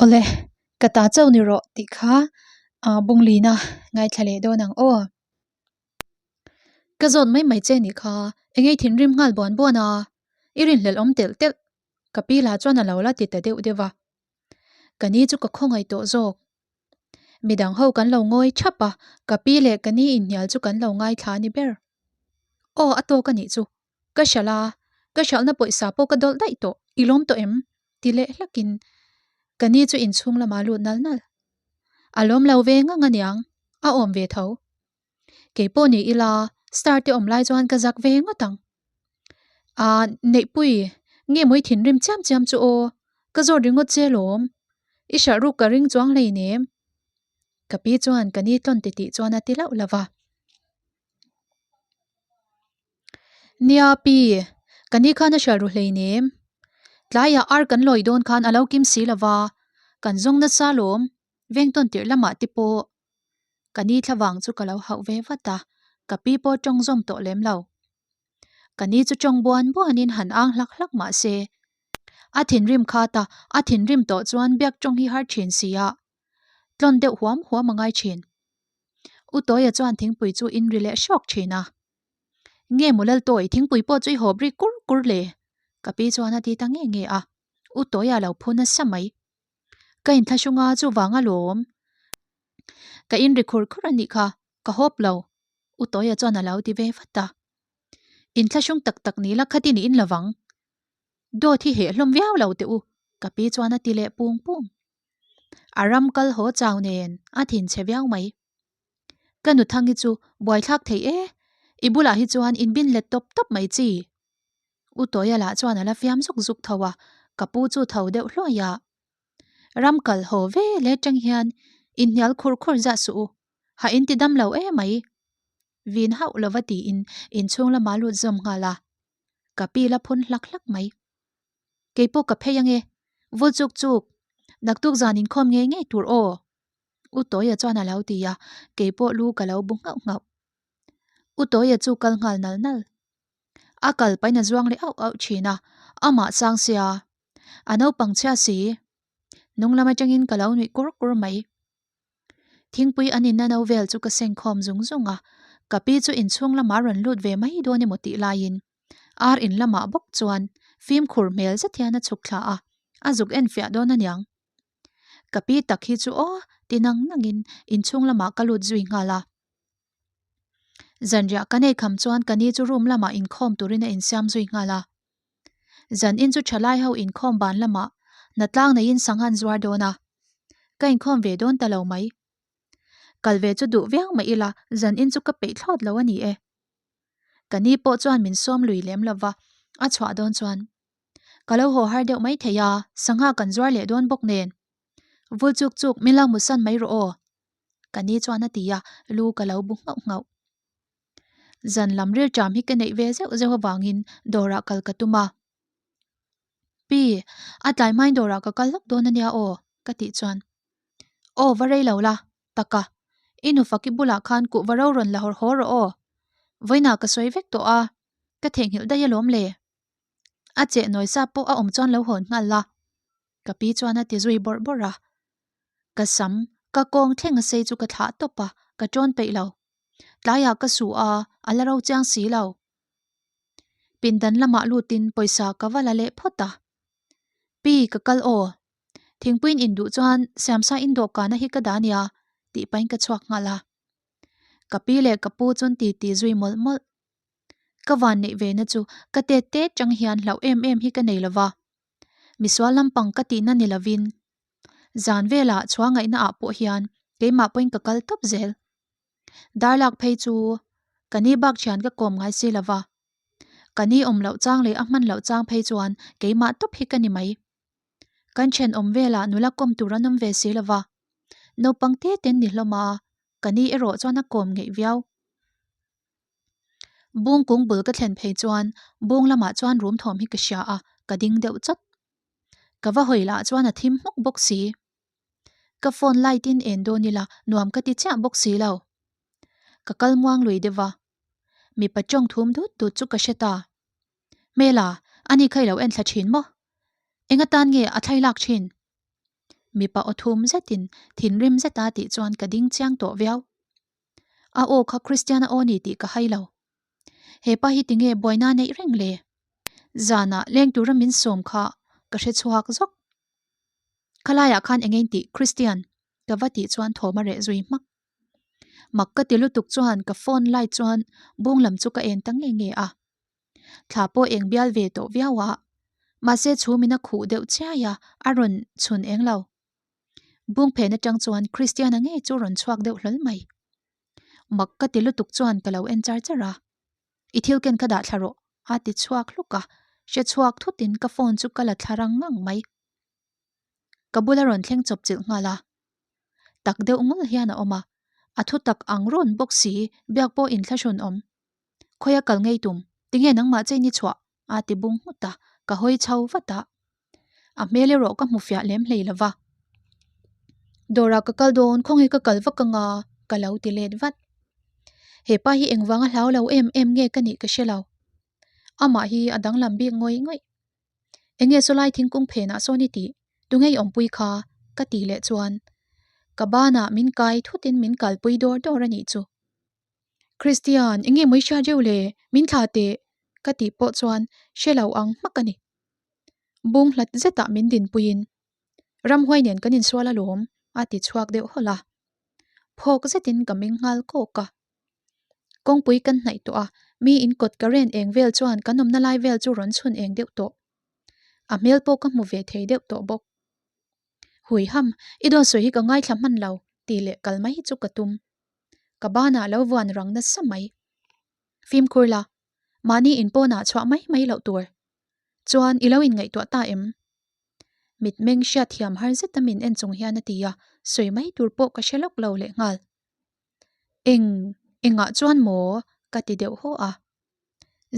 Awle, ka ta chauh ni rawh tih kha bunglina ngaithla leh dawn ang aw. Ka zawt mai mai che nih kha, engei thinrim nghal buan buan a, i rinhlelh awm telh telh, ka pi lah chuan a lo la ti ta deuh deuh a. Ka ni chu ka khawngaih tawh zawk. Midang ho kan lo ngawi thap a, ka pi leh ka ni inhnial chu kan lo ngaithla a ni ber. Aw a tawk a nih chu, ka hralh a, ka hralhna pawisa pawh ka dawlh daih tawh, i lawm tawh em? ti leh hlakin ka ni chu inchhung lamah lut nal nal. A lawm lo ve ngang aniang, a awm ve tho. Kei pawh ni ila star te awm lai chuan ka zak ve ngawt ang. A Neihpui, nge mawi thinrim chiam chiam chu aw, ka zawt ringawt che lawm. I hralh ruk ka ring chuang hleinem. Ka pi chuan ka ni tlawn titih chuan a ti lauh lauh va. Nia pi, ka ni khan a hralh ru hleinem. Tlaiah ar kan lawi dawn khan a lo kim si lova, kan zawng nasa lawm, veng tawn tirh lamah te pawh. Ka ni thlavang chu ka lo hauh ve vat a, ka pi pawh tawng zawm tawh lem lo. Ka ni chu tawng buan buanin han ang hlak hlak mah se, a thinrim khat a, a thinrim tawh chuan biak tawng hi har thin si a, tlawn deuh huam huam a ngai thin. U Tawia chuan thingpui chu in ri leh hrawk thin a. Nge maw Laltawi, thingpui pawh chu i hawp ri kur kur le? Ka pi chuan a ti ta nge nge a, U Tawia lo phu nasa mai. Ka inthlahrung a chuvang alawm. Ka inri khur khur a nih kha, ka hawp lo. U Tawia chuan a lo ti ve vat a. Inthlahrung tak tak ni la khatin i in lovang. Dawt hi heh hlawm viau lo teh u, ka pi chuan a ti leh pung pung. A ram kal haw chau nen a thinchhe viau mai. Ka nuthangi chu buaithlak thei e, i bulah hi chuan inbin let tawp tawp mai chi. U Tawia lah chuan a la fiam zuk zuk tho a, ka pu chu tho deuh hluai a. Ram kal haw ve le tang hian inhnial khur khur zah suh u, ha in ti dam lo e mai. Vin hauh lova tiin inchhung lamah lut zawm nghal a, ka pi la phun hlak hlak mai. Keipawh ka phei ange, vul chuk chuk, naktuk zan inkhawm ngei ngei tur aw. U Tawia chuan a lo ti a, keipawh lu ka lo bu nghauh nghauh. U Tawia chu kal nghal nal nal. A kal pain a zuang leh auh auh thin a, amah sang sia, a naupang chhia si. Hnung lam atangin ka lo nuih kur kur mai. Thingpui an inna no vel chu ka seng khawm zung zung a, ka pi chu inchhung lamah rawn lut ve mai dawn emaw tih laiin ar in lamah bawk chuan fimkhur hmel zet hian a chhuk thla a, a zuk en fiah dawn aniang. Ka pi tak hi chu aw ti nang nangin inchhung lamah ka lut zui nghal a. Zanriah ka nei kham chuan ka ni chu room lamah inkhawm turin a insiam zui nghal a. Zan in chu thalai ho inkhawm ban lamah hnatlang neiin sanghan zuar dawn a. Ka inkhawm ve dawn ta lo mai. Kal ve chu duh viau mah ila zan in chu ka peih thlawt lo a ni e. Ka ni pawh chuan min sawm lui lem lova a chhuah dawn chuan ka lo haw har deuh mai thei a, sangha kan zuar leh dawn bawk nen. Vul chuk chuk min lo mutsan mai rawh aw. Ka ni chuan a ti a, lu ka lo bu nghauh nghauh. Zan lam rilṭam hi ka neih ve zeuh zeuh avangin dawrah kal ka tum a. Pi, a tlai hmain dawrah ka kal lawk dawn a nia aw, ka tih chuan. Aw, va rei lo la, taka. I nufaki bulah khan kuhva ro rawn la hawr haw rawh aw. Vawiinah ka sawi vek tawh a, ka theihnghilh daih alawm le. A cheh nawi sa pawh a awm chuan lo hawn nghal la. Ka pi chuan a ti zui bawrh bawrh a. Ka sam, ka kawng thleng a sei chu ka thlah tawp a, ka ṭawn peih lo. Tlaiah ka su a, a la ro chiang si lo. Pindan lamah lutin pawisa ka va la leh phawt a. Pi, ka kal aw. Thingpuiin induh chuan Siamsa in dawhkana hi ka dah nia, tih pahin ka chhuak nghal a. Ka pi leh ka pu chuan titi zui mawlh mawlh. Ka van neih ve na chu ka tet tet chang hian hlauh em em hi ka nei lova. Misual lampang ka tihna ni lovin zan velah chhuah ngaihna ah pawh hian keimah pawhin ka kal tawp zel. Darlak phei chu ka ni bak thian ka kawm ngai si lova. Ka ni awm loh chang leh a hman loh chang phei chuan keimah tawp hi ka ni mai. Kan thenawm velah nula kawm tur an awm ve si lova. Naupang te ten ni hlawm a, ka ni erawh chuan a kawm ngeih viau. Bung kung bul ka thlen phei chuan bung lamah chuan rum thawm hi ka hria a, ka ding deuh chawt. Ka va hawi lah chuan a thim hmuk bawk si. Ka phone light in en dawn ila nuam ka ti chiah bawk si lo. Ka kal muang lui deuh va, mipa tawng thum dut dut chu ka hre ta. Hmela, ani kha i lo en thla thin maw? Eng atan nge a thlai lak thin? Mipa aw thum zetin thinrim zeta tih chuan ka ding chiang tawh viau. A aw kha Christiana aw ni tih ka hai lo. He pa hi tinge buaina neih reng le? Zanah leng tura min sawm kha ka hre chhuak zawk. Khalaiah khan eng engtih Christian ka va tih chuan thawm a reh zui hmak. Mak ka ti lutuk chuan ka phone light chuan bung lam chu ka en ta nge nge a. Thla pawh eng bial ve tawh viau a, mahse chhum in a khuh deuh chiai a, a rawn chhun eng lo. Bung phen atang chuan Christiana ngei chu rawn chhuak deuh hlawl mai. Mak ka ti lutuk chuan ka lo en char char a, I thil ken kha dah thla rawh a ti chhuak hluk a, hre chhuak thutin ka phone chu ka la thla rang ngang mai. Ka bula rawn thleng chawp chilh nghal a, tak deuh ngul hian a awm a, a thu tak ang rawn bawk si biak pawh inthlahrun awm. Khawia kal ngei tum, tinge nangmah chain i chhuah? a ti bung nghut a, ka hawi chho vat a. A hmel erawh ka hmu fiah lem hlei lo va. Dawrah ka kal dawn, khawnge ka kal vak anga? ka lo ti let vat. He pa hi engvanga hlau lo em em nge ka nih ka hre lo. Amah hi a danglam bik ngawih ngawih. Enge sawlai thingkung phenah sawn i tih? Tunge i awmpui kha? ka tih leh chuan ka banah min kai thutin min kalpui dawr dawr a nih chu. Christian, enge maw i hriat reuh le? Min thlah teh! ka tih pawh chuan hre lo ang hmak a ni. Bung hlat zetah min dinpuiin ramhuai nen kan insual alawm a ti chhuak deuh hawlh a. Phawk zetin ka meng nghal kawk a. Kawngpui kan hnaih tawh a, mi in kawt ka ren eng vel chuan kan awmna lai vel chu rawn chhun eng deuh tawh. A hmel pawh ka hmu ve thei deuh tawh bawk. Hui ham, i dawn sawi hi ka ngaithla hman lo tih leh kal mai chu ka tum. Ka banah lo vuan rang nasa mai. Fimkhur la, mahni in pawnah chhuah mai mai loh tur. Chuan i lo inngaihtuah ta em? Mitmeng hriatthiam har zeta min en chung hian a ti a, sawi mai tur pawh ka hre lawk lo lehnghal. Eng, engah chuan maw? ka ti deuh haw a.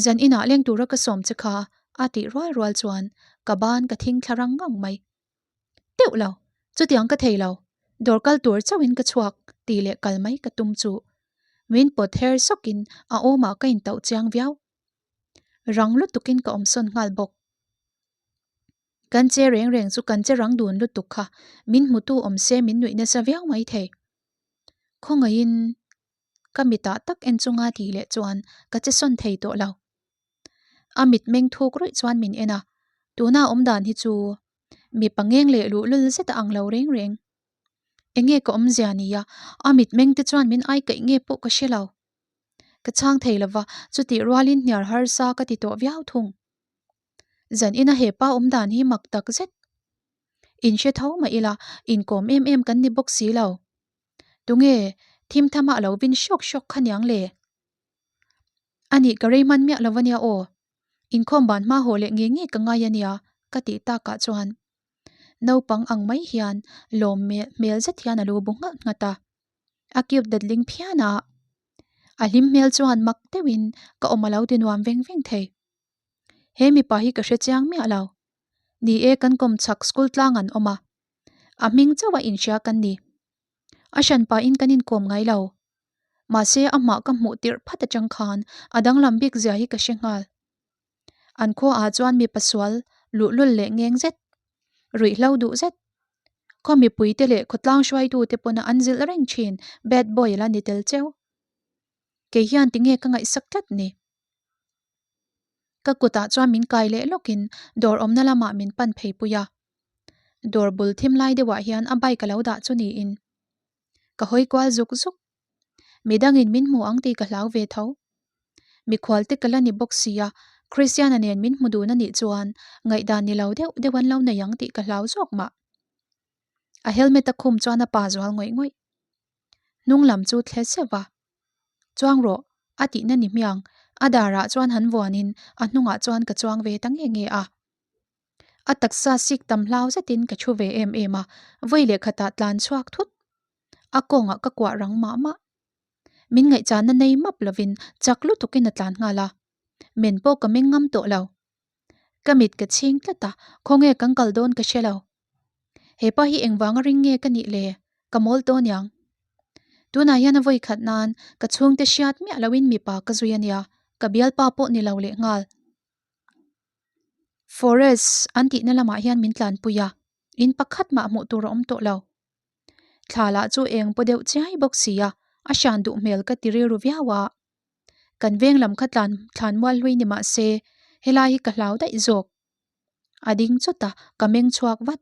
Zan inah leng tura ka sawm che kha a tih rual rual chuan ka ban ka thing thla rang ngang mai. Teuh lo, chutiang ka thei lo, dawr kal tur chauhin ka chhuak tih leh kal mai ka tum chu min pawt her sawkin a awmah ka intauh chiang viau. Rang lutukin ka awmsawn nghal bawk. Kan che reng reng chu kan che rang dun lutuk kha min hmutu awm se min nuih nasa viau mai thei. Khawngaihin ka mitah tak en chunga tih leh chuan ka che sawn thei tawh lo. A mit meng thuk ruih chuan min en a, tuna awm dan hi chu mipa ngeng leh luhlul zet a ang lo reng reng. Enge ka awmzia nia, a mit meng te chuan min ai kaih nge pawh ka hre lo. Ka chhang thei lova, chutih rualin hniar harsa ka ti tawh viau thung. Zan ina he pa awm dan hi mak tak zet. In hre tho mah ila, inkawm em em kan ni bawk si lo. Tunge thim tham ah lo vin hrawk hrawk kha niang le? A nih ka rei hman miah lo ania aw. Inkhawm ban hma haw leh nge nge ka ngai ania ka tih takah chuan naupang ang mai hian lawm hmel zet hian a lu bu nghat nghat a. A cute letling phian a. A hlim hmel chuan mak deuhin ka awm a lo ti nuam veng veng thei. He mipa hi ka hre chiang miah lo. Ni e kan kawm chhak school tlang an awm a. A hming chauh a inhria kan ni. A hran pahin kan inkawm ngai lo. Mahse amah ka hmuh tirh phat atang khan a danglam bik zia hi ka hre nghal. An khuaah chuan mipa sual luhlul leh ngeng zet, ruihhlo duh zet, khaw mipuite leh khawtlang hruaitute pawna an zilh reng thin bad boy a la ni tel cheu. Kei hian tinge ka ngaihsak tlat ni? Ka kutah chuan min kai leh lawkin dawr awmna lamah min pan phei pui a. Dawr bul thim lai deuhah hian a bike a lo dah chu niin ka hawi kual zuk zuk. Midangin min hmu ang tih ka hlau ve tho. Mikhual te ka la ni bawk sia, Christiana nen min hmu dun a nih chuan ngaihdan ni lo deuh deuh an lo nei ang tih ka hlau zawk mah. A helmet a khum chuan a pa zual ngawih ngawih. Hnung lam chu thle seuh va. Chuang rawh, a tihna ni hmiang, a darah chuan han vuanin a hnungah chuan ka chuang ve ta nge nge a. A taksa sik tam hlau zetin ka thu ve em em a, vawi leh khatah tlan chhuak thut. A kawngah ka kuah rang mah mah. Min ngaihchahna nei map lovin chak lutukin a tlan nghal a, men pawh ka meng ngam tawh lo. Ka mit ka chhing tlat a, khawnge kan kal dawn ka hre lo. Hepa hi engvanga ring nge ka nih le? Ka mawl tawh aniang. Tunah hian a vawi khat nan ka chhungte hriat miah loin mipa ka zui ania, ka bialpa pawh ni lo lehnghal. Forest an tihna lamah hian min tlanpui a. In pakhat mah hmuh tur a awm tawh lo. Thla lah chu eng paw deuh chiai bawk si a, a hran duh hmel ka ti rilru viau a. Kan veng lam kha tlan thlan mual hlui ni mah se helai hi ka hlau daih zawk. A ding chawt a, ka meng chhuak vat.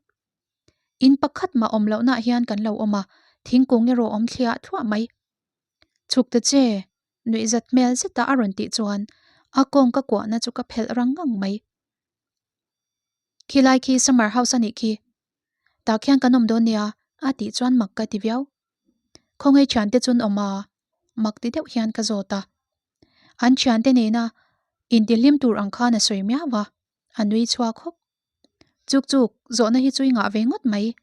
In pakhat mah awm lohnaah hian kan lo awm a, thingkung erawh awm thliah thluah mai. Chhuk ta che, nuihzat hmel zeta a rawn tih chuan a kawng ka kuahna chu ka phelh rang ngang mai. Khilai khi summer house a nih khi. Tah khian kan awm dawn nia a tih chuan mak ka ti viau. Khawngaih thiante chun awm a, mak ti deuh hian ka zawt a. An thiante nena intihlim tur ang khan a sawi miau a, a nui chhuak hawk. Chuk chuk, zawhna hi chu i ngah ve ngawt mai.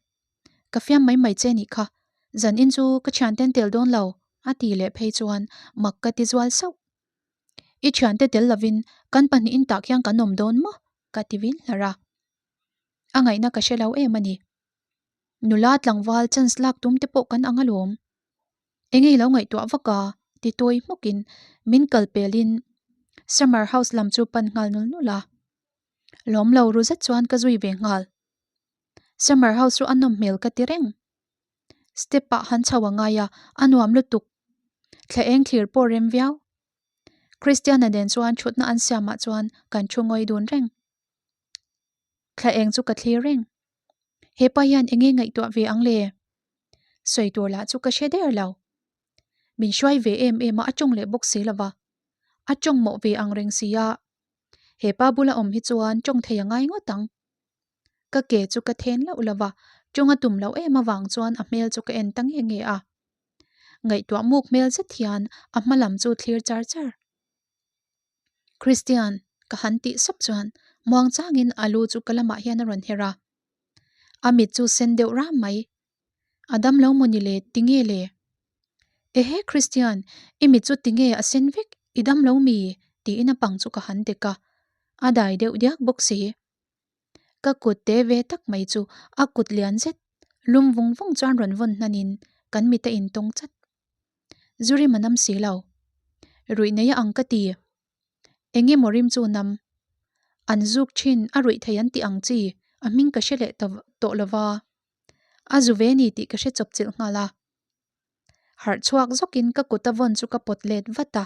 Ka fiam mai mai che nih kha, zan in chu ka thianten tel dawn lo a ti leh phei chuan mak ka ti zual sauh. I thiante tel lovin kan pahnihin tah khian kan awm dawn maw? ka ti vin hlar a. A ngaihna ka hre lo em a ni. Nula tlangval chance lak tum te pawh kan ang alawm. Enge i lo ngaihtuah vak a? ti tawi hmawkin min kal pelin summer house lam chu pan nghal nul nul a. Lawm lo ru zet chuan ka zui ve nghal. Summer house chu a nawm hmel ka ti reng. Step ah han chho a ngai a, a nuam lutuk. Thla eng thlir pawh rem viau. Christiana nen chuan thutna an siamah chuan kan thu ngawi dun reng. Thla eng chu ka thlir reng. Hepa hian enge ngaihtuah ve ang le? Sawi tur lah chu ka hre der lo. Min hruai ve em em a, a tawng leh bawk si lova. A tawng mawh ve ang reng si a. Hepa bula awm hi chuan tawng thei a ngai ngawt ang. Ka ke chu ka then loh lova, tawng a tum loh em avang chuan a hmel chu ka en ta nge nge a. Ngaihtuah muk hmel zet hian a hma lam chu thlir char char. Christian, ka han tih sap chuan muang changin a lu chu ka lamah hian a rawn her a. A mit chu sen deuh ram mai. A dam lo maw ni le, tinge le? Ehe Christian, i mit chu tinge a sen vek, i dam lo mi? tiin a pang chu ka han dek a. A dai deuh diak bawk si. Ka kut te ve tak mai chu a kut lian zet lum vung vung chuan rawn vawn hnanin kan mit a intawng chat. Zu rim a nam si lo. Ruih nei a ang ka ti. Eng emaw rim chu nam. An zuk thin a ruih thei an tih ang chi a hming ka hre leh tawh lo va. A zu ve ni tih ka hre chawp chilh nghal a. Harh chhuak zawkin ka kut a vawn chu ka pawt let vat a,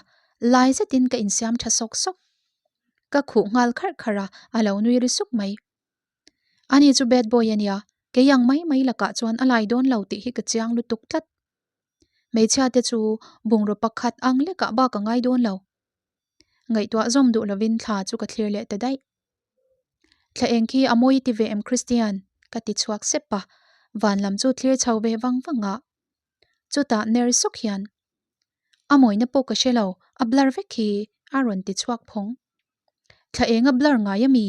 lai zetin ka insiam tha sawk sawk. Ka khuh nghal kharh kharh a, a lo nui ri suk mai. Ani chu bad boy a nia, kei ang mai mai lakah chuan a lai dawn lo tih hi ka chiang lutuk tlat. Hmeichhia te chu bungraw pakhat ang lekah bak a ngai dawn lo. Ngaihtuah zawm duh lovin thla chu ka thlir leh ta daih. Thla eng khi a mawi ti ve em Christian? ka ti chhuak sep a, van lam chu thlir chho ve vang vang a. Chutah ner suk hian, A mawina pawh ka hre lo, a blur vek khi a rawn ti chhuak phawng. Thla eng a blur ngai a mi?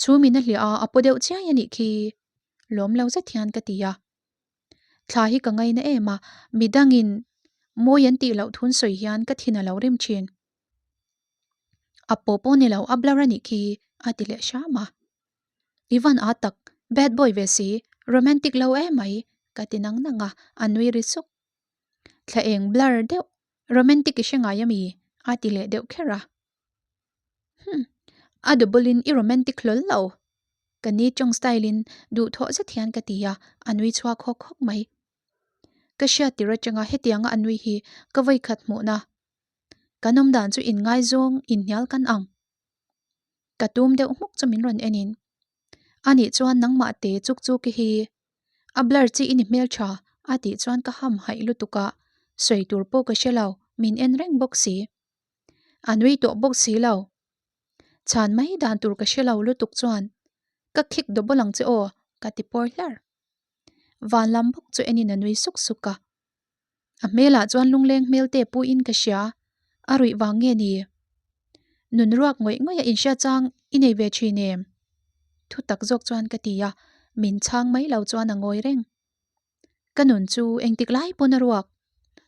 Chhum in a hliah a, a paw deuh chiai a nih khi lawm lo zet hian ka ti a. Thla hi ka ngaina em a, midangin mawi an tih loh thun sawi hian ka thin a lo rim thin. A pawh pawh ni lo, a blur a nih khi a ti leh hram a. I van a tak, bad boy ve si, romantic lo emai ka ti nang nang a, a nui ri suk. Thla eng blur deuh, romantic i hre ngai ami? a ti leh deuh kher a. Humm, a double in i romantic hlawl lo. Ka ni tawng style in duhthawh zet hian ka ti a, a nui chhuak hawk hawk mai. Ka hriat tir atanga hetianga a nui hi ka vawikhat hmuhna. Kan awm dan chu inngaizawng inhnial kan ang. Ka tum deuh hmuk chu min rawn en in. Anih chuan nangmah te chuk chuk i hi. A blur chi i ni hmeltha a tih chuan ka ham haih lutuk a, sawi tur pawh ka hre lo, min en reng bawk si. A nui tawh bawk si lo. Chhan mai dan tur ka hre lo lutuk chuan ka khik double ang che aw ka ti pawr hlar. Van lam bawk chu enin a nui suk suk a. A hmelah chuan lungleng hmel te puiin ka hria, a ruih vang nge ni? Nun ruak ngawih ngawih a inhria chang i nei ve thin em? Thu tak zawk chuan ka ti a, min chhang mai lo chuan a ngawi reng. Ka nun chu engtik lai pawn a ruak,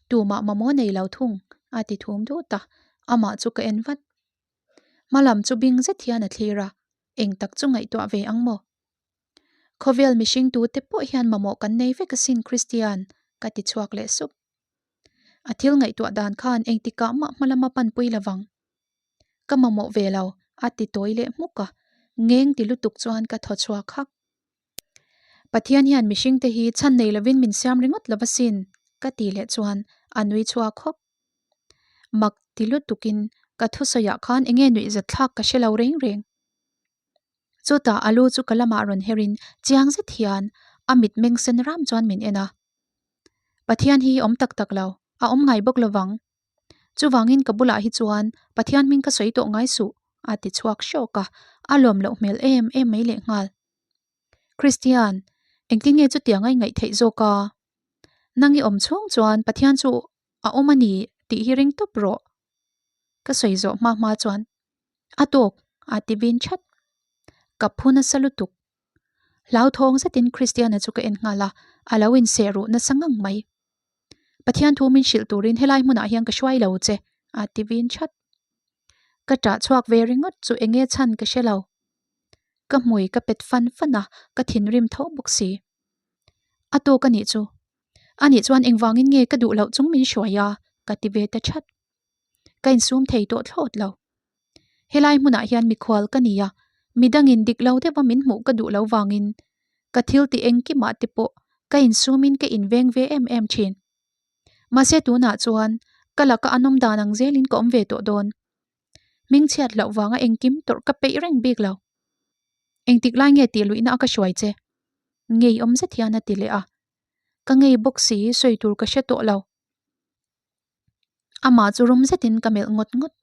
tumah mamawh nei lo thung a ti thum dut a, amah chu ka en vat. Hmalam chu bing zet hian a thlir a, eng tak chu ngaihtuah ve ang maw? Khawvel mihring tute pawh hian mamawh kan nei vek asin Christian, ka ti chhuak leh sup. A thil ngaihtuah dan khan engtikah mah hma lama panpui lovang. Ka mamawh ve lo, a ti tawi leh hmuk a, ngeng ti lutuk chuan ka thaw chhuak hak. Pathian hian mihringte hi chhan nei lovin min siam ringawt lo asin, ka ti leh chuan a nui chhuak hawk. Mak ti lutukin ka thusawiah khan enge nuihzat thlak ka hre lo reng reng. Chutah a lu chu ka lamah rawn herin chiang zet hian a mitmeng sen ram chuan min en a. Pathian hi awm tak tak lo, a awm ngai bawk lovang. Chuvangin ka bulah hi chuan Pathian hming ka sawi tawh ngai suh, a ti chhuak hrawk a, a lawm loh hmel em em mai lehnghal. Christian, engtin nge chutiang a ingaih theih zawk a? Nang i awm chhung chuan Pathian chu a awm a ni tih hi ring tawp rawh. Ka sawi zawh hma hma chuan a tawk a ti vin that. Ka phu nasa lutuk. Hlauthawng zetin Christiana chu ka en nghal a, a lo inseh ruh nasa ngang mai. Pathian thu min hrilh turin helai hmunah hian ka hruai lo che a ti vin that. Ka ṭah chhuak ve ringawt chu enge chhan ka hre lo. Ka hmui ka pet fan fan a, ka thinrim tho bawk si. A tawk a nih chu. Anih chuan engvangin nge ka duh loh chung min hruai a? ka ti ve ta that. Ka insum thei tawh thlawt lo. Helai hmunah hian mikhual ka ni a, midangin dik lo deuha min hmuh ka duh lo vangin ka thil tih engkimah te pawh ka insumin ka inveng ve em em thin. Mahse tunah chuan ka laka an awm dan ang zelin ka awm ve tawh dawn. Hmingchhiat loh vanga engkim tawrh ka peih reng bik lo. Engtik lai nge tih luihna a ka hruai che? Ngeiawm zet hian a ti leh a. Ka ngei bawk si sawi tur ka hre tawh lo. Amah chu rum zetin ka melh ngawt ngawt.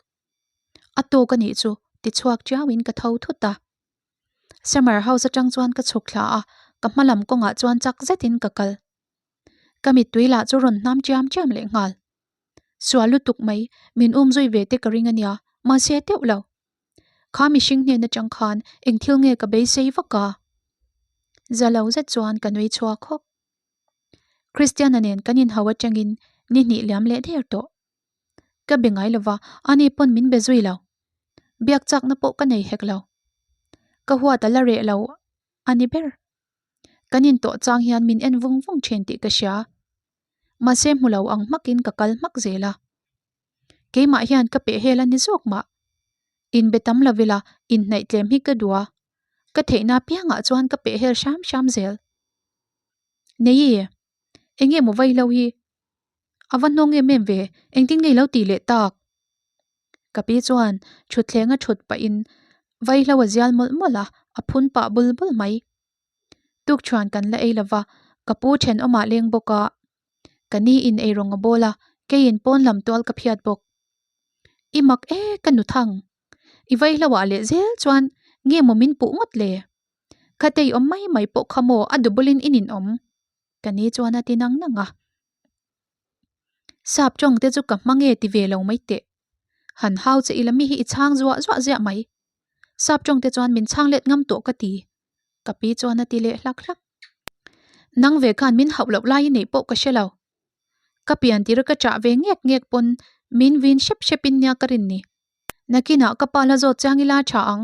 A tawk a nih chu ti chhuak tiauin ka tho thut a. Summer house atang chuan ka chhuk thla a, ka hma lam kawngah chuan chak zetin ka kal. Ka mittui lah chu rawn hnam chiam chiam leh nghal. Sual lutuk mai, min um zui ve te ka ring a nia, mahse teuh lo. Kha mihring hnen atang khan eng thil nge ka beisei vak a? Za lo zet chuan ka nui chhuak hawk. Christiana nen kan inhau atangin ni hnih liam leh der tawh. Ka be ngai lova, ani pawn min be zui lo. Biak chakna pawh ka nei hek lo. Ka huat a la reh lo a ni ber. Kan intawh chang hian min en vung vung thin tih ka hria. Mahse hmu lo ang hmakin ka kal hmak zel a. Keimah hian ka peh hel a ni zawk mah. Inbe tam lo ila inhnaih tlem hi ka duh a. Ka theihna piangah chuan ka peh hel hram hram zel. Nei, eng nge maw vaihlo hi? A va hnawng em em ve, engtin nge i lo tih leh tak? Ka pi chuan thutthleng a thut pahin vaihlo a zial mawlh mawlh a, a phun pah bul bul mai. Tukṭhuan kan la ei lova, ka pu thenawmah leng bawk a, ka ni in eirawng a bawl a, keiin pawn lam tual ka phiat bawk. I mak e ka nu thang, i vaihlo ah leh zel chuan nge maw min puh ngawt le? Khatei awm mai mai pawh kha maw a dubulin i ninawm? Ka ni chuan a ti nang nang a. Sap tawng te chu ka hma nge ti ve lo mai teh. Han hau che ila mi hi i chhang zuah zuah ziah mai. Sap tawng te chuan min chhang let ngam tawh ka ti. Ka pi chuan a ti leh hlak hlak. Nang ve khan min hauh loh lai i neih pawh ka hre lo. Ka pian tir ka chah ve ngek ngek pawn min vin hrep hrep in nia ka rin ni. Nakinah ka pa la zawt chiang ila tha ang.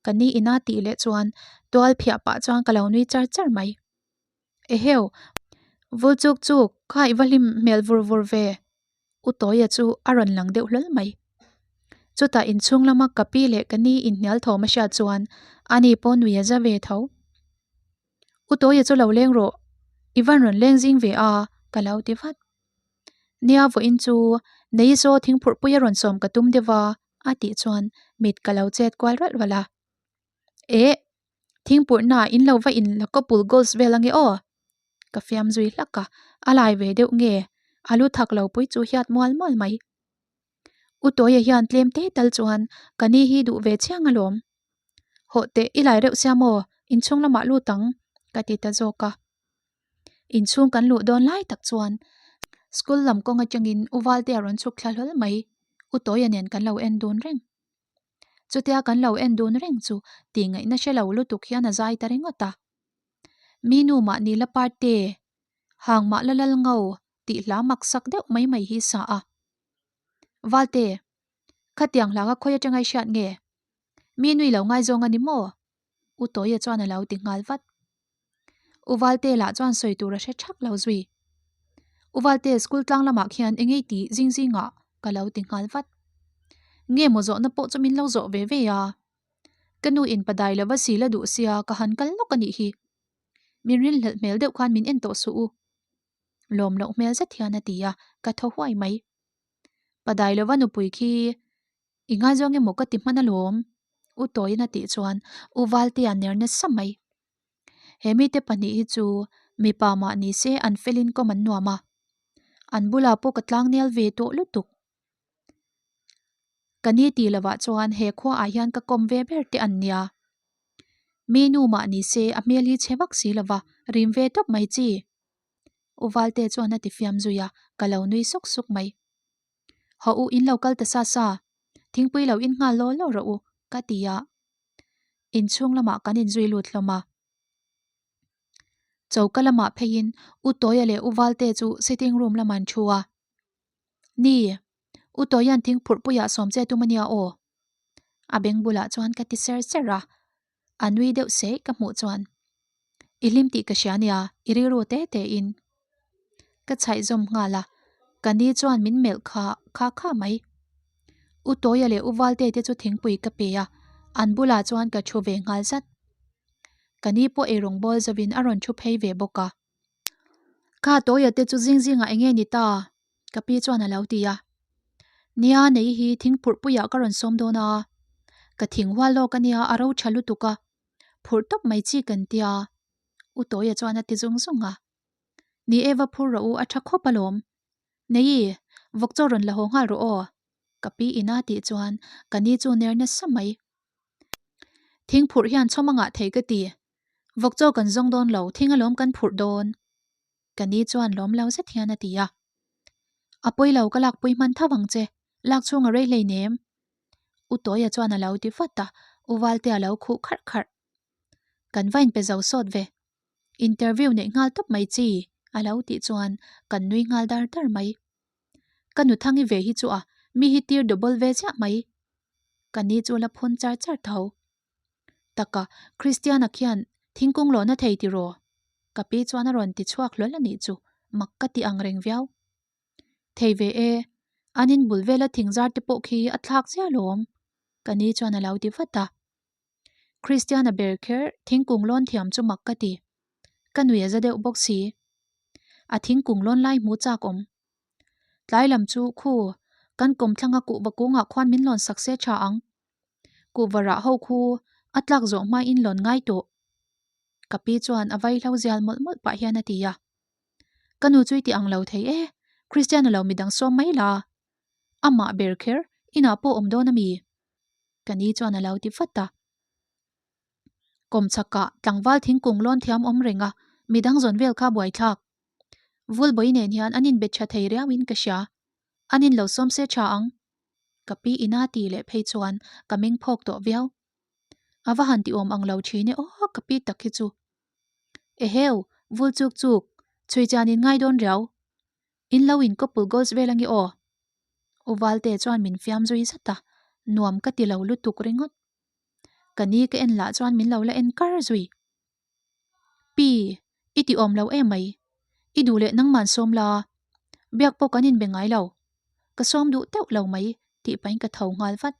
Ka ni ina tih leh chuan tual phiah pah chuan ka lo nui char char mai. Eheu, vul chuk chuk, kha i va hlim hmel vur vur ve. U Tawia chu a rawn lang deuh hlawl mai. Chutah inchhung lama ka pi leh ka ni inhnial thawm a hriat chuan ani pawh nui a za ve tho. U Tawia chu lo leng rawh, i van rawn leng zing ve a, ka lo ti vat. Nia vawiin chu Neizaw thingphurhpui a rawn sawm ka tum deuh a, a tih chuan mit ka lo chet kual ralh ralh a. Eh! Thingpurhna in lo va in la couple goals vel ange aw! Ka fiam zui hlak a, a lai ve deuh nge a lu thak lo pui chu hiat mual mual mai. U Tawia hian tlem te tal chuan ka ni hi duh ve chiang alawm. Hawh teh i lai reuh sia maw inchhung lamah lut ang ka ti ta zawk a. Inchhung kan luh dawn lai tak chuan school lam kawng atangin U Valte a rawn chhuk thla hlawl mai. U Tawia nen kan lo en dun reng. Chutia kan lo en dun reng chu tih ngaihna hre lo lutuk hian a zai ta ringawt a. Mi nu mah ni la parte, hang mah la lal ngo tih hla mak sak deuh mai mai hi sa a. Valte, khatiang hla kha khawi atanga i hriat nge? Mi nui lo ngaizawng a ni maw? U Tawia chuan a lo ti nghal vat. U Valte lah chuan sawi tur a hre thak lo zui. U Valte school tlang lamah khian eng ei tih zing zingah ka lo ti nghal vat. Nge maw zawhna pawh chu min lo zawh ve ve a. Ka nu in padai lova sil a duh sia ka han kal lawk a nih hi. Min rinhlelh hmel deuh khan min en tawh suh u. Lawm loh hmel zet hian a ti a, ka thaw huai mai. Padai lova nupui khi i ngaizawng emaw ka ti hman alawm, U Tawiin a tih chuan U Valtea ner nasa mai. He mite pahnih hi chu mipa mah ni se an felin kawm an nuam a, an bulah pawh ka tlangnel ve tawh lutuk. Ka ni tih lovah chuan he khuaah hian ka kawm ve ber te an nia. Mi nu mah ni se a hmel hi chhe vak si lova rim ve tawp mai chi. U Valte chuan a ti fiam zui a, ka lo nui suk suk mai. Haw u in lo kal ta sa sa, thingpui lo in nghal law law rawh u, ka ti a. Inchhung lamah kan inzui lut hlawm a. Choka lamah pheiin U Tawia leh U Valte chu sitting room lamah an thu a. Ni, U Tawia'n thingphurh puiah sawm che tum a nia aw. A beng bulah chuan ka ti ser ser a, a nui deuh seih ka hmuh chuan I hlim tih ka hria nia, i rilru te te in. Ka chhaih zawm nghal a, ka ni chuan min melh kha kha kha mai. U Tawia leh U Valte te chu thingpui ka pe a, an bulah chuan ka thu ve nghal zat. Ka ni pawh eirawng bawl zovin a rawn thu phei ve bawk a. Kha Tawia te chu zing zingah eng nge ni ta? Ka pi chuan a lo ti a. Nia nei hi thingphurh puiah ka rawn sawm dawn a, ka thing hual lawk a nia a ro tha lutuk a, phurh tawp mai chi kan tia. U Tawia chuan a ti zung zung a. Ni e va phur rawh u a tha khawp alawm. Nei, vawk chaw rawn la haw nghal rawh aw. Ka pi ina tih chuan ka ni chu ner nasa mai. Thing phurh hian chhawm a ngah thei ka ti. Vawk chaw kan zawng dawn lo, thing alawm kan phurh dawn. Ka ni chuan lawm lo zet hian a ti a. A pawi lo ka lakpui hman tho ang che, lak chhung a rei hleinem. U Tawia chuan a lo ti vat a, U Valtea a lo khuh kharh kharh. Kan va inpe zo sawt ve. Interview neih nghal tawp mai chi, a lo tih chuan kan nui nghal dar dar mai. Ka nuthangi ve hi chu a, mi hi tir double ve chiah mai. Ka ni chu la phun char char tho. Taka, Christiana khian thingkung lawhna thei tiraw? Ka pi chuan a rawn ti chhuak hlawl a nih chu, mak ka ti ang reng viau. Thei ve e, an in bul vela thing zar te pawh khi a thlak chiah alawm, ka ni chuan a lo ti vat a. Christiana ber kher thingkung lawn thiam chu mak ka ti. Ka nui a za deuh bawk si. A thingkung lawn lai hmu chak awm. Tlai lam chu khu, kan kawmthlanga kuhva kungah khuan min lawn sak se tha ang. Kuhva rah ho khu a tlak zawh hmain lawn ngai tawh. Ka pi chuan a vaihlo zial mawlh mawlh pah hian a ti a. Ka nu chu i ti ang lo thei e, Christiana lo midang sawm mai la. Amah ber kher inah pawh awm dawn a mi? Ka ni chuan a lo ti vat a. Kawmchhakah tlangval thingkung lawn thiam awm reng a, midang zawn vel kha buaithlak. Vulbawi nen hian an inbe tha thei riauin ka hria. An in lo sawm se tha ang. Ka pi ina ti leh phei chuan ka meng phawk tawh viau. A va han ti awm ang lo thin e aw ka pi tak hi chu. Eheu, vul chuk chuk, chhui chian in ngai dawn riau. In lo in couple goals vel ange aw. U Valte chuan min fiam zui zat a, nuam ka ti lo lutuk ringawt. Ka ni ka en lah chuan min lo la en kar zui. Pi, i ti awm lo em mai. I duh leh nangman sawm la. Biak pawh kan inbe ngai lo. Ka sawm duh teuh lo mai tih pahin ka tho nghal vat.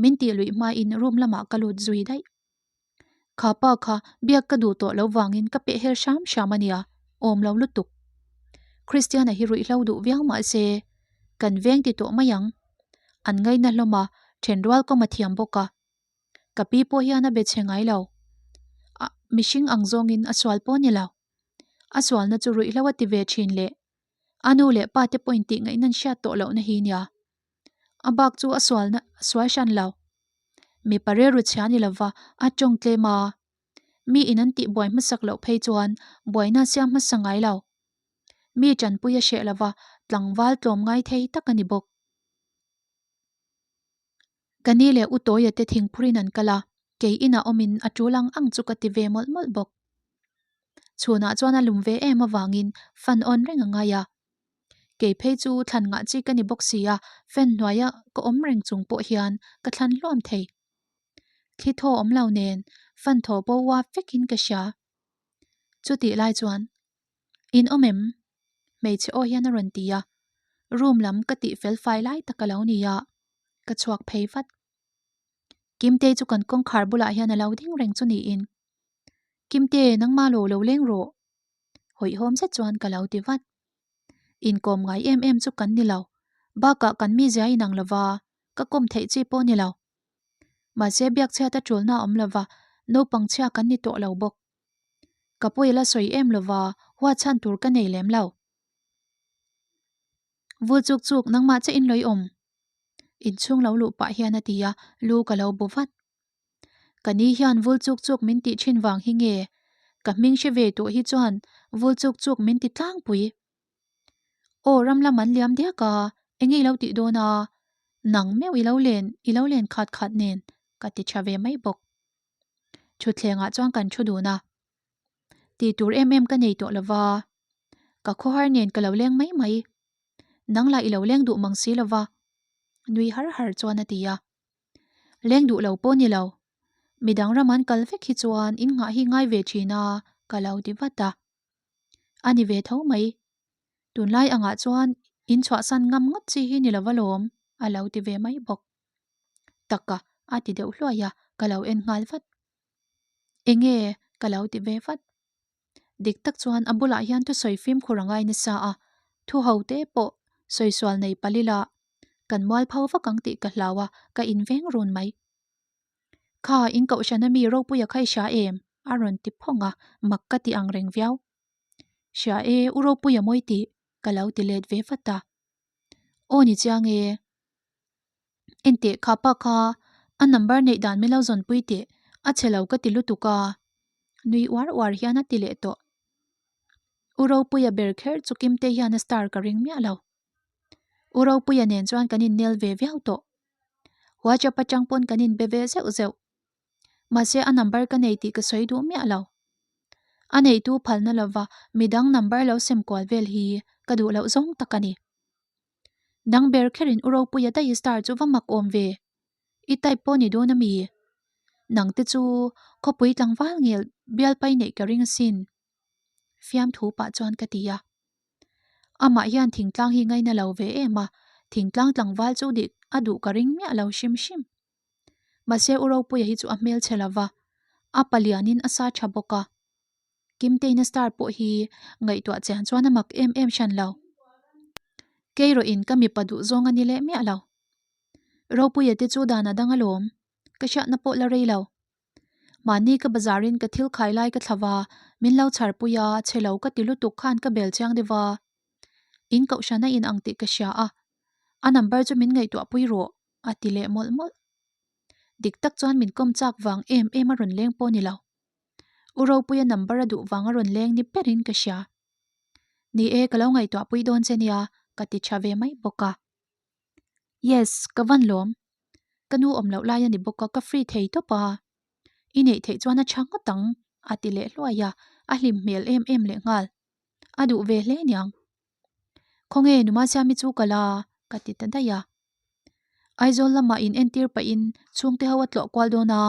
Min tih luih hmain room lamah ka lut zui daih. Kha pa kha biak ka duh tawh lo vangin ka peh hel hram hram a nia, awm lo lutuk. Christiana hi ruihhlo duh viau mah se, kan veng ti tawh mai ang. An ngaina hlawm a, thenrual kawm a thiam bawk a. Ka pi pawh hian a be chhe ngai lo. A, mihring ang zawngin a sual pawh a ni lo. A sualna chu ruihhlo a ti ve thin leh a nu leh pa te pawhin tih ngaihna an hriat tawh lohna hi nia. A bak chu a sualna a sual hran lo. Mipa rilru chhia ni lova a tawng tlem a, mi in an tih buai hmasak loh phei chuan buaina a siam hmasa ngai lo. Mi tanpui a hreh lova tlangval tlawm ngai thei tak a ni bawk. Ka ni leh U Tawia te thingphurin an kal a, kei inah awmin a tul ang ang chu ka ti ve mawlh mawlh bawk. Chhunah chuan a lum ve em avangin fan awn reng a ngai a. Kei phei chu thlan ngah chi ka ni bawk si a, fan hnuaia ka awm reng chung pawh hian ka thlan hluam thei. Thli thaw awm lo nen fan thaw pawh uap vekin ka hria. Chutih lai chuan In awm em? Hmeichhe aw hian a rawn ti a, room lam ka tih fel fai lai tak a lo ni a, ka chhuak phei vat. Kimtei chu kan kawngkhar bulah hian a lo ding reng chu niin. Kimte, nangmah lo lo leng rawh. Hawihhawm zet chuan ka lo ti vat. Inkawm ngai em em chu kan ni lo. Bakah kan mizia inang lova, ka kawm theih chi pawh ni lo. Mahse biakchhiat a tulna a awm lova, naupang chhia kan ni tawh lo bawk. Ka pawi la sawi em lova, huat chhan tur ka nei lem lo. Vul chuk chuk nangmah che in lawih awm. Inchhung lo luh pah hian a ti a, lu ka lo bu vat. Ka ni hian vul chuk chuk min tih thin vang hi nge? Ka hming hre ve tawh hi chuan vul chuk chuk min ti tlangpui. Aw ram lam an liam diak a, enge i lo tih dawn a? Nang meuh i lo len, i lo len khat khat nen ka ti tha ve mai bawk. Thutthlengah chuan kan thu dun a. Tih tur em em ka nei tawh lova, ka khawhar nen ka lo leng mai mai. Nang lah i lo leng duh mang si lova, nui har har chuan a ti a. Leng duh lo pawh ni lo. Midang ram an kal vek hi chuan in nghah hi ngai ve thin a, ka lo ti vat a. A ni ve tho mai. Tunlai angah chuan in chhuahsan ngam ngawt chi hi ni lova lawm, a lo ti ve mai bawk. Taka, a ti deuh hluai a, ka lo en nghal vat. Enge? ka lo ti ve vat. Dik tak chuan a bulah hian thusawi fimkhur a ngai nasa a, thu ho te pawh sawisual nei palila kan mual pho vak ang tih ka hlau a, ka inveng run mai. Kha, in kohhran ami Ropuia kha i hria em? a rawn ti phawng a, mak ka ti ang reng viau. Hria e, u Ropuia mawi tih ka lo ti let ve vat a. Aw ni chiang e. Enteh kha pa kha a number neih dan min lo zawnpui teh, a chhe lo ka ti lutuk a. Nui uar uar hian a ti leh tawh. U Ropuia ber kher chu Kimte hian a star ka ring miah lo. U Ropuia nen chuan kan innel ve viau tawh. WhatsApp atang pawn kan inbe ve zeuh zeuh. Mahse a number ka nei tih ka sawi duh miah lo. A neitu phalna lova midang number lo sem kual vel hi ka duh loh zawng tak a ni. Nang ber kherin U Ropuia daih star chu va mak awm ve. I type pawh ni dawn a mi? Nang te chu khawpui tlangval ngel bialpai neih ka ring asin. Fiamthu pah chuan ka ti a. Amah hian thingtlang hi ngaina lo ve em a, thingtlang tlangval chu dik a duh ka ring miah lo hrim hrim. Mahse U Ropuia hi chu a hmel chhe lova, a palianin a sa tha bawk a. Kimteina star pawh hi ngaihtuah chian chuan a mak em em hran lo. Keirawhin ka mipa duh zawng a ni leh miah lo. Ropuia te chu dan a dang alawm, ka hriatna pawh la rei lo. Mahni ka bazarin ka thil khai lai ka thla va, min lo chharpui a, chhe lo ka ti lutuk khan ka bel chiang deuh va. In kohhran a in ang tih ka hria a, a number chu min ngaihtuah pui rawh, a ti leh mawlh mawlh. Dik tak chuan min kawm chak vang em em a rawn leng pawh ni lo. U Ropuia number a duh vang a rawn leng ni berin ka hria. Ni e, ka lo ngaihtuah pui dawn che nia, ka ti tha ve mai bawk a. Yes, ka van lawm. Ka nu awm loh lai a ni bawk a, ka free thei tawp a. I neih theih chuan a tha ngawt ang, a ti leh hluai a, a hlim hmel em em leh nghal. A duh ve hle niang. Khawnge Numa Siami chu ka la, ka ti ta daih a. Aizawl lamah in entir pahin chhungte ho a tlawh kual dawn a,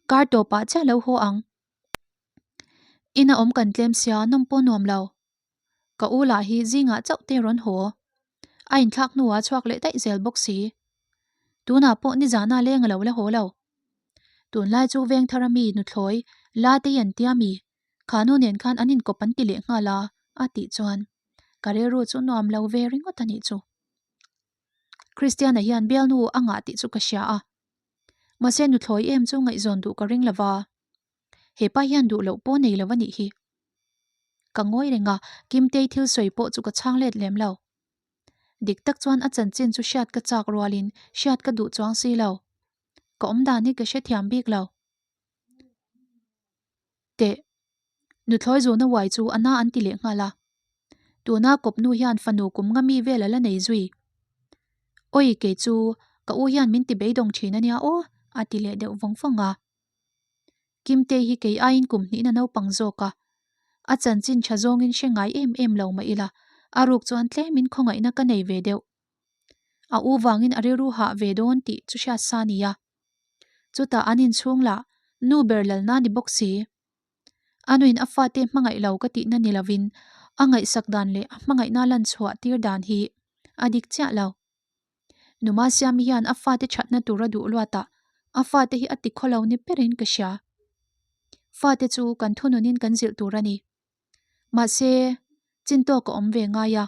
kar tawpah chiah lo haw ang. Ina awm kan tlem sia nawm pawh nuam lo. Ka u lah hi zingah chauh te rawn haw. A inthlak hnuah chhuak leh daih zel bawk si. Tunah pawh nizana leng a lo la haw lo. Tunlai chu veng thar ami nuthlawi la te hi an tia mi? Kha nu nen khan an inkawp an ti leh nghal a, a tih chuan ka rilru chu nuam lo ve ringawt a nih chu. Christiana hian bialnu a ngah tih chu ka hria a. Mahse nuthlawi em chu ngaihzawn duh ka ring lova. He pa hian duh loh pawh nei lo a nih hi. Ka ngawi reng a, Kimtei thil sawi pawh chu ka chhang let lem lo. Dik tak chuan a chanchin chu hriat ka chak rualin hriat ka duh chuang si lo. Ka awm dan hi ka hrethiam bik lo. Teh, nuthlawi zuna uai chu a na an ti leh nghal a. Tuna kawpnu hian fanu kum nga mi vel a la nei zui. Awi kei chu ka u hian min ti beidawng thin a nia aw, a ti leh deuh vawng vawng a. Kimtei hi kei aiin kum hnihna naupang zawk a, a chanchin tha zawngin hre ngai em em lo mah ila, a ruk chuan tlemin khawngaihna ka nei ve deuh. A u vangin a rilru hah ve dawn tih chu hriat sa nia. Chutah an inchhung lah nu ber lalna ni bawk si. A nuin a fate hmangaih lo ka tihna ni lovin a ngaihsak dan leh a hmangaihna lan chhuah tir dan hi a dik chiah lo. Numa Siami hian a fate thatna tur a duh luatah a fate hi a ti khaw lo ni berin ka hria. Fate chu kan thununin kan zilh tur a ni. Mahse, chin tawk a awm ve ngai a.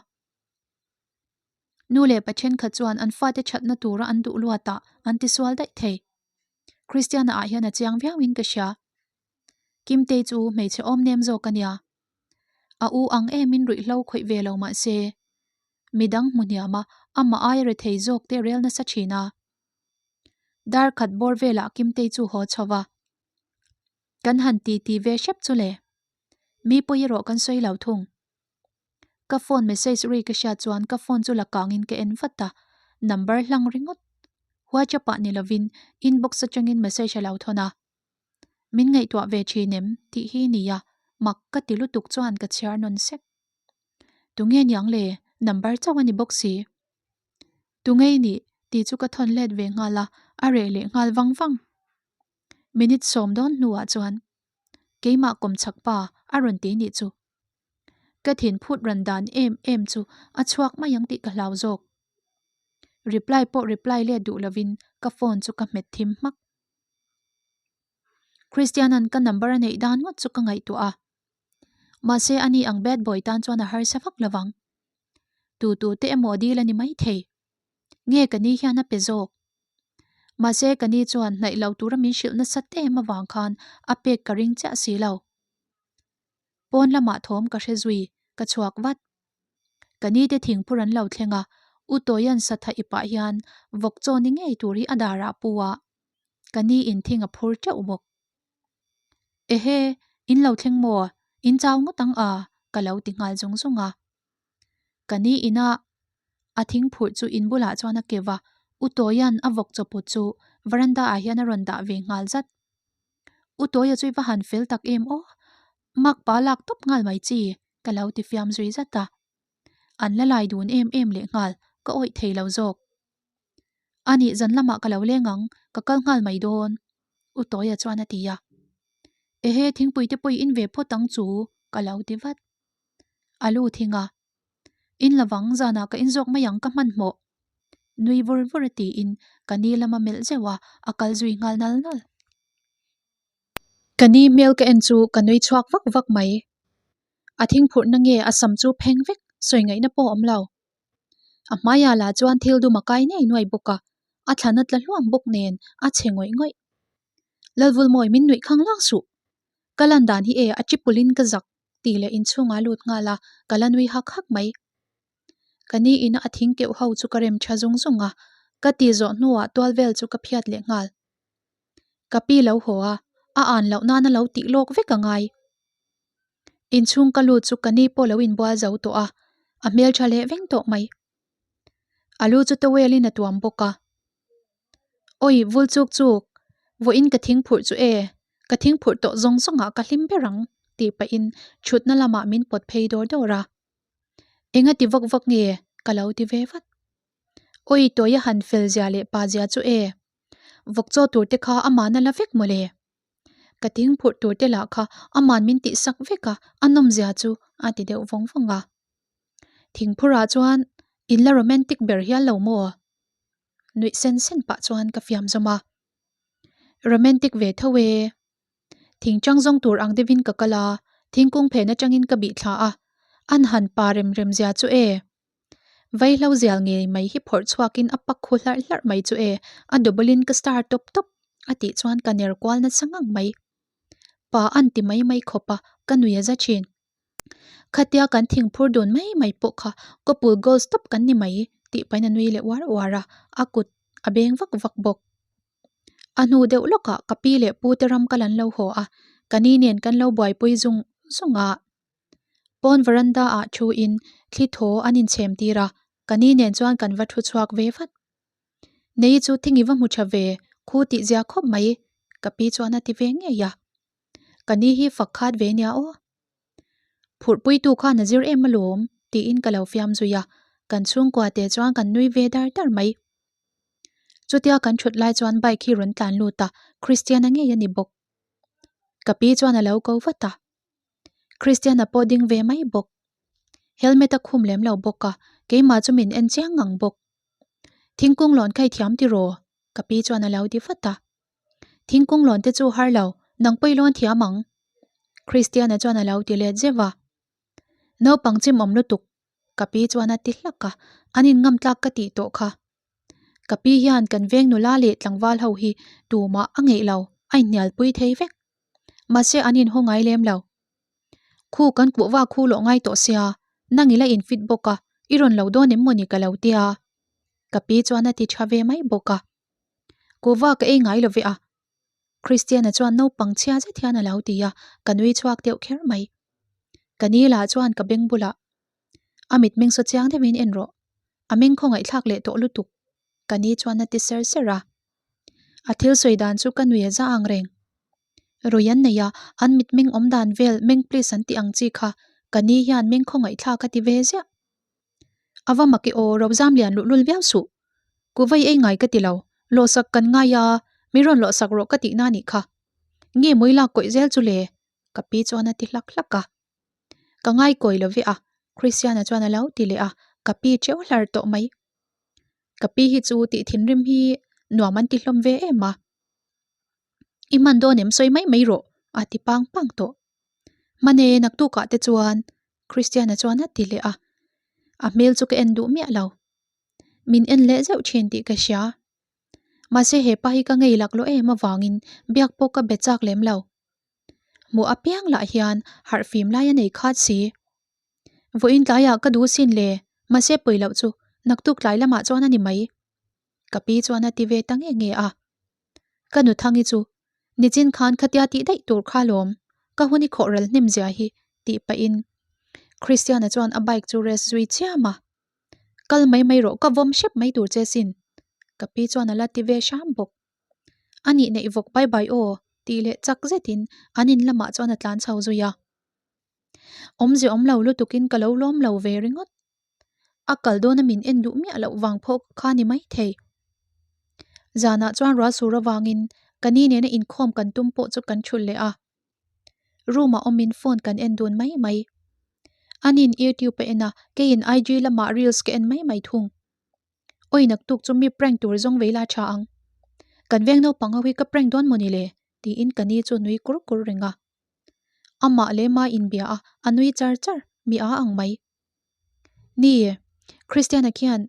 Nu leh pa thenkhat chuan an fate thatna tura an duh luatah an tisual daih thei. Christiana ah hian a chiang viauin ka hria. Kimtei chu hmeichhe awm nem zawk a nia. A u ang emin ruihhlo khawih ve lo mah se, midang hmu hniam a, amah aia rethei zawk te rel nasa thin a. Dar khat bawr velah Kimtei chu haw chho va. Kan han ti ti ve hrep chu le. Mi pawi erawh kan sawi lo thung. Ka phone message ri ka hriat chuan ka phone chu la kangin ka en vat a, number hlang ringawt. WhatsApp ah ni lovin inbox atangin message a lo thawn a. Min ngaihtuah ve thin em tih hi nia, mak ka ti lutuk chuan ka chhiar nawn sek. Tunge niang le, number chauh a ni bawk si. Tunge i nih tih chu ka thawn let ve nghal a, a reh leh nghal vang vang. Minute sawm dawn hnuah chuan keimah kawmchhak pa a rawn ti nih chu. Ka thin phut ran dan em em chu a chhuak mai ang tih ka hlau zawk. Reply pawh reply let duh lovin ka phone chu ka hmet thim hmak. Christian-a'n ka number a neih dan ngawt chu ka ngaihtuah a. Mahse ani ang bad boy tan chuan a harsa vak lovang. Tu tu te emaw dil a ni maithei. Nge ka ni hian a pe zawk? Mahse ka ni chuan hnaih lo tura min hrilh nasat em avang khan a pek ka ring chiah si lo. Pawn lamah thawm ka hre zui, ka chhuak vat. Ka ni te thingphur an lo thleng a, U Tawia'n satha ipah hian vawk chaw ni ngei tur hi a darah pu a, ka ni in thing a phur teuh bawk. Ehe, in lo thleng maw? In chau ngawt ang a? ka lo ti nghal zung zung a. Ka ni ina a thing phurh chu in bulah chuan a keuh a, U Tawia'n a vawk chaw put chu veranda ah hian a rawn dah ve nghal zat. U Tawia chu i va han fel tak em aw, mak pa lak tawp nghal mai chi ka lo ti fiam zui zat a. An la lai dun em em leh nghal, ka awih thei lo zawk. A nih zan lamah ka lo leng ang, ka kal nghal mai dawn, U Tawia chuan a ti a. Ehe, thingpui te pawh i in ve phawt ang chu, ka lo ti vat. A lu thing a. In lovang, zanah ka in zawk mai ang ka hmanhmawh. Nui vur vur a tiin ka ni lama melh zeuh a, a kal zui nghal nal nal. Ka ni hmel ka en chu ka nui chhuak vak vak mai. A thingphurhna nge a sam chu pheng vek sawi ngaihna pawh a awm lo. A hmaiah lah chuan thil dum a kai ngei nuai bawk a, a thlan a tla hluam bawk nen a chhe ngawih ngawih. Lalvulmawi min nuih khang lang suh. Ka lan dan hi e a chipulin ka zak tih leh inchhungah a lut nghal a, ka la nui hak hak mai. Ka ni ina a thing keuh ho chu ka rem tha zung zung a, ka ti zawh hnuah tual vel chu ka phiat leh nghal. Ka pi lo haw a, a an loh nana lo tih lawk vek a ngai. Inchhung ka lut chu ka ni pawh lo inbual zo tawh a, a hmeltha leh veng tawh mai. A lu chu towel in a tuam bawk a. Awi vul chuk chuk, vawiin ka thing phurh chu e, ka thing phurh tawh zawng zawng ah ka hlim ber ang tih pahin thutna lamah min pawt phei dawr dawr a. Enga ti vak vak nge ka lo ti ve vat. Awi tawi a han fel zia leh pa zia chu e, vawk chaw tur te kha aman a la vek mawle. Ka thing phurh tur te lah kha aman min tih sak vek a, a nawm zia chu a ti deuh vawng vawng a. Thingphurah chuan in la romantic ber hial lo maw? Nuih sen sen pah chuan ka fiam zawm a. Romantic ve tho e. Thing chang zawng tur ang deuhin ka kal a, thingkung phen atangin ka bih thla a, an han pa rem rem zia chu e. Vaihlo zial ngei mai hi phawrh chhuakin a pak khu hlarh hlarh mai chu e, a double in ka star tawp tawp a tih chuan ka ner kual nasa ngang mai. Pa an ti mai mai khawp a, ka nui a za thin. Khatia kan thingphur dun mai mai pawh kha couple goals tawp kan ni mai tih pahin a nui leh uar uar a, a kut a beng vak vak bawk. A hnu deuh lawkah ka pi leh pu te ram kal an lo haw a, ka ni nen kan lo buaipui zung zung a. Pawn veranda ah thu in thli thaw an inchhem tir a, ka ni nen chuan kan va thu chhuak ve vat. Nei chu thing i va hmu tha ve, khu tih zia khawp mai, ka pi chuan a ti ve ngei a. Ka ni hi fak khat ve nia aw. Phurhpuitu khan a zir em alawm tiin ka lo fiam zui a, kan chhungkua te chuan kan nui ve dar dar mai. Chutia kan thut lai chuan bike hi rawn tlan lut a, Christiana ngei a ni bawk. Ka pi chuan a lo ko vat a, Christiana pawh ding ve mai bawk. Helmet a khum lem lo bawk a, keimah chu min en chiang ngang bawk. Thingkung lawn kha i thiam tiraw? Ka pi chuan a lo ti vat a. Thingkung lawn te chu har lo, nang pawh i lawn thiam ang. Christiana chuan a lo ti let zeuh a. Naupang chimawm lutuk ka pi chuan a ti hlak a, an inngam tlak ka tih tawh kha. Ka pi hian kan veng nula leh tlangval ho hi tumah a ngeih lo, a inhnialpui thei vek. Mahse an inhaw ngai lem lo. Khu kan kuh va khu lawh ngai tawh sia, nang ila infit bawk a, i rawn lo dawn em mawni ka lo tia. Ka pi chuan a ti tha ve mai bawk a. Kuhva ka ei ngai lo ve a. Christiana chuan naupang chhia zet hian a lo ti a, ka nui chhuak deuh kher mai. Ka ni lah chuan ka beng bulah a mitmeng saw chiang deuhin en rawh, a meng khawngaihthlak leh tawh lutuk, ka ni chuan a ti ser ser a. A thil sawi dan chu ka nui a za ang reng. Rui an nei a, an mitmeng awm dan vel meng please an tih ang chi kha ka ni hian meng khawngaihthlak a ti ve ziah. A va mak i aw, Rozam lian luhlul viau suh. Kuvai ei ngai ka ti lo, lawhsak kan ngai a, mi rawn lawhsak rawh ka tihna a nih kha. Nge mawi lak kawih zel chu le? Ka pi chuan a ti hlak hlak a. Ka ngai kawi lo ve a, Christiana chuan a lo ti leh a, ka pi teuh hlar tawh mai. Ka pi hi chu tih thinrim hi nuam an ti hlawm ve em a. I hman dawn em sawi mai mai rawh a ti pang pang tawh. Hmane naktukah te chuan Christiana chuan a ti leh a, a hmel chu ka en duh miah lo. Min en leh zeuh thin tih ka hria. Mahse hepa hi ka ngei laklawh em avangin biak pawh ka be chak lem lo. Hmuh apiang lah hian harh fim lai a nei khat si. Vawiin tlaiah ka duh sin le, mahse pawi loh chu naktuk tlai lamah chuan a ni mai. Ka pi chuan a ti ve ta nge nge a. Ka nu Thangi chu nichin khan khatia tih daih tur kha lawm, ka hun i khawh ral hnem zia hi tih pahin Christiana chuan a bike chu rest zui chiam a. Kal mai mai rawh ka vawm hrep mai tur che sin ka pi chuan a la ti ve hram bawk. A nih neih vawk bye bye aw tih leh chak zetin an in lamah chuan a tlan chho zui a. Awmze awm lo lutukin ka lo lawm lo ve ringawt. A kal dawna min en duh miah loh vang phawk kha ni mai thei. Zanah chuan rual sur avangin ka ni nena inkhawm kan tum pawh chu kan thulh leh a. Room ah awmin phone kan en dun mai mai. Anin YouTube a en a, keiin IG lamah reels ka en mai mai thung. Awi naktuk chu mi prank tur zawng vei la tha ang. Kan veng naupang ho hi ka prank dawn mawni le? tiin ka ni chu nui kur kur reng a. Amah leh ma inbia a, a nui char char, mi a ang mai. Ni, Christiana khian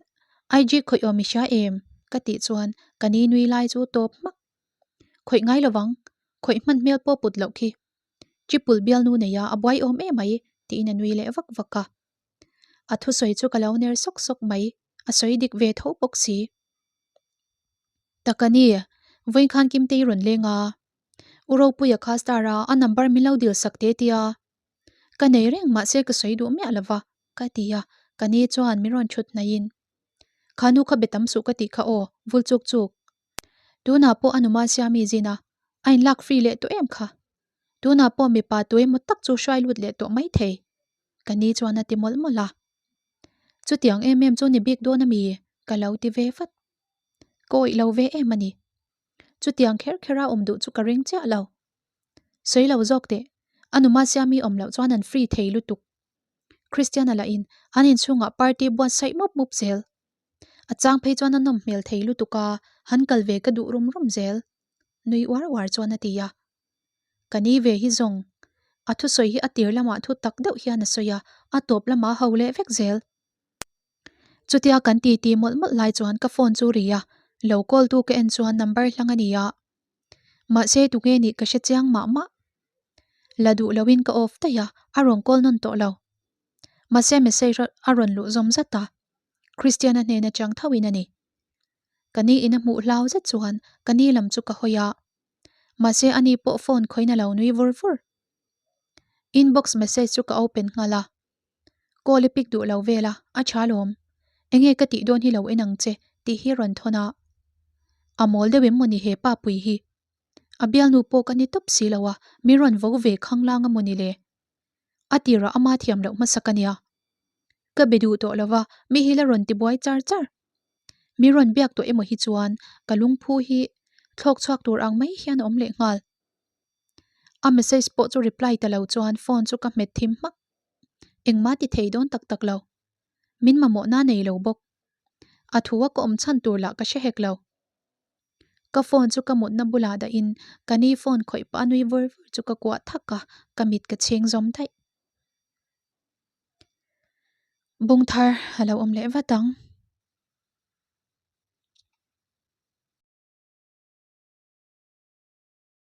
IG khawih awm i hria em? ka tih chuan ka ni nui lai chu tawp hmak. Khawih ngai lovang, khawih hman hmel pawh put loh khi. Chipul bialnu nei a, a buai awm em mai tiin a nui leh vak vak a. A thusawi chu ka lo ner sawk sawk mai, a sawi dik ve tho bawk si. Tak a ni, vawiin khan Kimtei rawn leng a. U Ropuia kha star a, a number min lo dil sak te tia. Ka nei reng mahse ka sawi duh miah lova ka ti a, ka ni chuan min rawn thut hnaihin, Kha nu kha be tam suh ka tih kha aw, vul chuk chuk. Tunah pawh a numa siami zin a, a inlak free leh tawh em kha. Tunah pawh mipa tu emaw tak chu hruai lut leh tawh maithei. Ka ni chuan a ti mawlh mawlh a. Chutiang em em chu ni bik dawn a mi? Ka lo ti ve vat. Ka awih lo ve em a ni. Chutiang kher kher a awm duh chu ka ring chiah lo. Sawi lo zawk teh, a numa siami awm loh chuan an free thei lutuk. Christiana lahin an inchhungah party buatsaih mup mup zel. A chang phei chuan a nawm hmel thei lutuk a, han kal ve ka duh rum rum zel. Nui uar uar chuan a ti a. Ka ni ve hi zawng. A thusawi hi a tir lamah thu tak deuh hian a sawi a, a tawp lamah a ho leh vek zel. Chutia kan titi mawlh mawlh lai chuan ka phone chu ri a, lo call tu ka en chuan number hlang a ni a. Mahse tunge nih ka hre chiang mah mah. La duh loin ka off daih a, a rawn call nawn tawh lo. Mahse message a rawn luh zawm zat a, Christiana hnen atang thoin a ni. Ka ni in a hmuh hlau zet chuan ka ni lam chu ka hawi a. Mahse ani pawh phone khawiin a lo nui vur vur. Inbox message chu ka open nghal a. Call i pick duh lo vel a, a tha lawm. Enge ka tih dawn hi lo en ang che tih hi rawn thawn a. A mawl deuh em mawni he pa pui hi. A bialnu pawh ka ni tawp si lo a, min rawn vo ve khanglang a mawni le. A tirah ama thiam loh hmasak a nia. Ka be duh tawh lo va, mi hi la rawn ti buai char char. Mi rawn biak tawh emaw hi chuan ka lungphu hi thlawk chhuak tur ang mai hian a awm leh nghal. A message pawh chu reply ta lo chuan phone chu ka hmet thim hmak. Engmah ti thei dawn tak tak lo. Min mamawhna nei lo bawk. A thu a ka awm chhan tur lah ka hre hek lo. Ka phone chu ka mutna bulah dahin ka ni phone khawih pah a nui vur vur chu ka kuah thak a, ka mit ka chhing zawm daih. Bung thar a lo awm leh vat ang.